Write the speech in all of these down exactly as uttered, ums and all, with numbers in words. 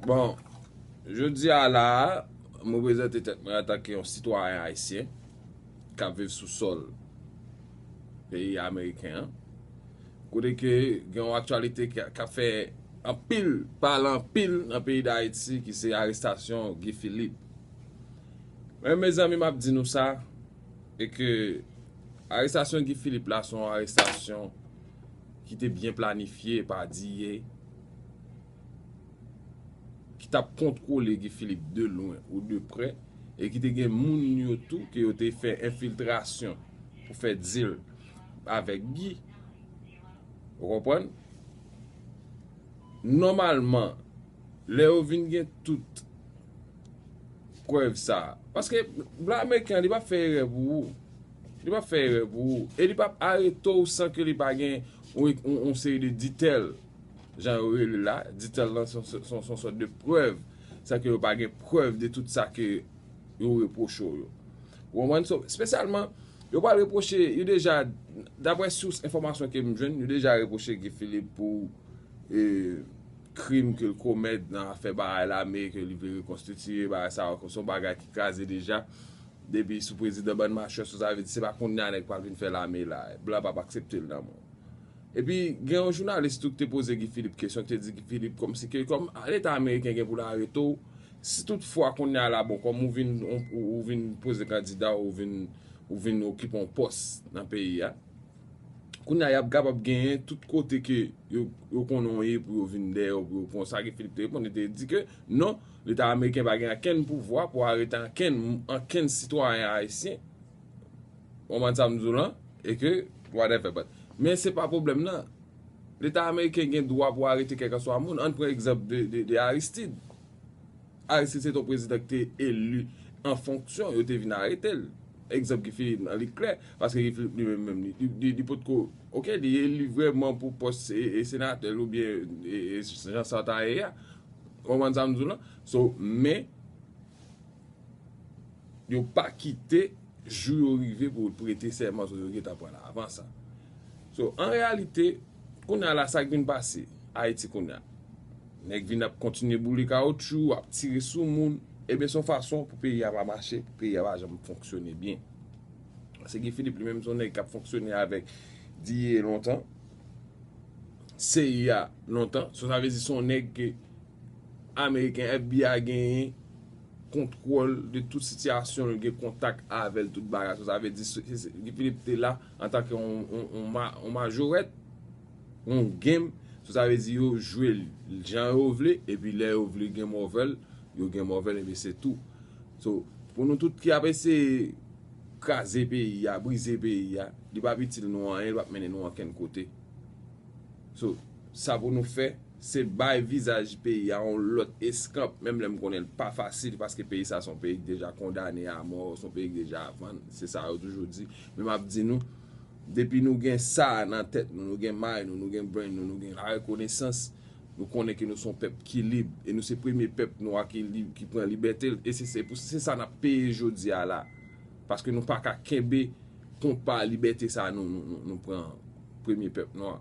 Bon, jodi a la a, mwen prezante tèt mwen antanke yon sitwayen ayisyen k ap viv sou sòl peyi ameriken an. Kote ke gen yon aktyalite k, k ap fè anpil pale anpil nan peyi Dayiti, ki se arestasyon Guy Philippe. Men, mezanmi, m ap di nou sa, e ke arestasyon Guy Philippe la se yon arestasyon ki te byen planifye pa D E A, ki t ap kontwole Guy Philippe de lwen ou de prè, e ki te gen moun yo tou ke yo te fè enfiltrasyon pou fè deal avèk Guy. Ou konprann? Nòmalman, lè yo vin gen tout prèv sa a, paske blan ameriken an, li p ap fè erè pou ou. Li p ap fè erè pou ou. E li p ap arete w san ke li pa gen yon, yon, yon seri de detail, jan yo rele la. Detail lan se yon, se yon, se yon sòt de prèv. Sa ke yo pa gen prèv de tout sa ke yo repwoche w yo. Ou konprann? So, espesyalman, yo pral repwoche, yo deja, daprè sous enfòmasyon ke m jwenn, yo deja repwoche Guy Philippe pou, e, krim ke l komèt nan afè bagay lame, ke li vle rekonstitiye, bagay sa yo, se yon bagay ki kraze deja. Depi sou prezidan bann machwè, so sa vle di se pa kounye a nèg pral vin fè lame la. Blan p ap aksepte l nan men w. Epi, gen yon jounalis tou ki te poze Guy Philippe kesyon, ki te di Guy Philippe kòmsi ke, kòm Leta ameriken gen pou l arete w, si toutfwa kounye a la, bon, kòm ou vin, ou, ou vin poze kandida, ou vin, ou vin okipe yon pòs nan peyi a, kounye a, y ap kapab genyen tout kote ke yo, yo konnen w ye pou yo vin dèyè w, pou yo pran w. Sa Guy Philippe te reponn, li te di ke non, Leta ameriken pa gen okenn pouvwa pou arete okenn, okenn sitwayen ayisyen. Ou konprann sa m di w lan? E ke, whatever, but. Men se pa pwoblèm nan. Leta ameriken gen dwa pou arete kèlkanswa moun. Ann pran egzanp de, de, de Aristide. Aristide se te yon prezidan ki te eli an fonksyon, yo te vin arete l. Egzanp Guy Philippe nan, li klè, paske Guy Philippe li menm, menm, li, li, li, li potko, oke, li eli vrèman pou pòs e, e senatè l oubyen e, e jan sa ta ye a. Ou konprann sa m di w lan? So, men, yo pa kite jou yo rive pou yo prete sèman, so yo gentan pran l avan sa. So, an reyalite, kounye a la, sa k vin pase Ayiti kounye a, nèg vin ap kontinye boule kawotchou, ap tire sou moun, ebyen, se yon fason pou peyi a pa mache, pou peyi a pa janm fonksyone byen. Paske Guy Philippe, li menm, se yon nèg k ap fonksyone avèk D E A lontan, C I A lontan. So, sa vle di se yon nèg ke ameriken, F B I genyen kontwòl de tout sitiyasyon l, gen kontak avè l, tout bagay. So, sa vle di, se, se, se, Guy Philippe te la antanke yon, yon, yon ma-, yon majorèt, yon game. So, sa vle di yo jwe l jan yo vle, epi lè yo vle game over l, yo game over l, epi se tou. So, pou nou tout ki ap eseye kraze peyi a, brize peyi a, li p ap itil nou anyen, li p ap mennen nou ankenn kote. So, sa pou nou fè, se bay vizaj peyi a yon lòt eskanp, menm lè m konnen l pa fasil, paske peyi sa se yon peyi ki deja kondane a mò, se yon peyi ki deja vann, se sa yo toujou di. Men m ap di nou, depi nou gen sa nan tèt nou, nou gen may nou, nou gen brain nou, nou gen larekonesans, nou konnen ke nou se yon pèp ki lib, e nou se premye pèp nwa ki lib, ki pran libète l, e se, se pou, se sa n ap peye jodi a la. Paske nou pa ka kenbe konpa libète sa nou, nou, nou, nou pran premye pèp nwa.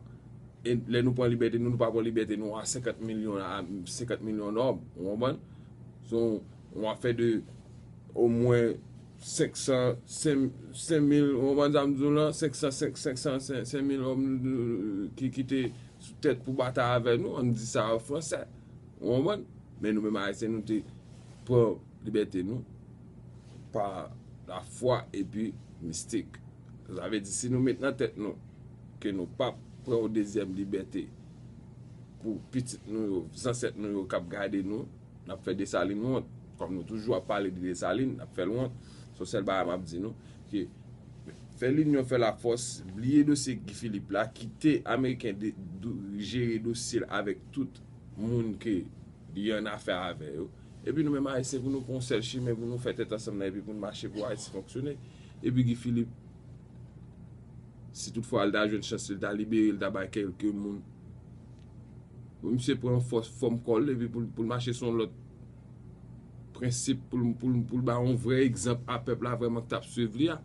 E lè nou pran libète nou, nou pa pran libète nou a senkant milyon, a senkant milyon nòm, ou konprann? Se yon, yon afè de omwen senk san, senk, senk mil, ou konprann sa m di w lan? Senk san, senk, senk san, senk, senk mil òm, euh, ki, ki te sou tèt pou batay avè nou, ann di sa an fransè. Ou konprann? Men nou menm Ayisyen, nou te pran libète nou pa lafwa epi mistik. Sa vle di, si nou met nan tèt nou ke nou p ap pran yon dezyèm libète pou pitit nou yo, zansèt nou yo k ap gade nou, n ap fè Desalin wont. Kòm nou toujou ap pale de Desalin, n ap fè l wont. Se sèl bagay m ap di nou, ke fè linyon, fè lafòs, bliye dosye Guy Philippe la, kite Ameriken de, do, jere dosye l avèk tout moun ke li an afè avè yo. Epi nou menm Ayisyen, pou nou pran yon sèl chimen, pou nou fè tèt ansanm nan, epi pou nou mache pou Ayiti fonksyone. Epi Guy Philippe, si toutfwa l ta jwenn chans li, l ta libere, l ta bay kèlke moun. Pou misye pran yon fòs, fòm kò l, epi pou, pou l mache sou yon lòt prensip, pou l, pou l, pou l bay yon vrè egzanp a pèp la vrèman ki t ap swiv li a.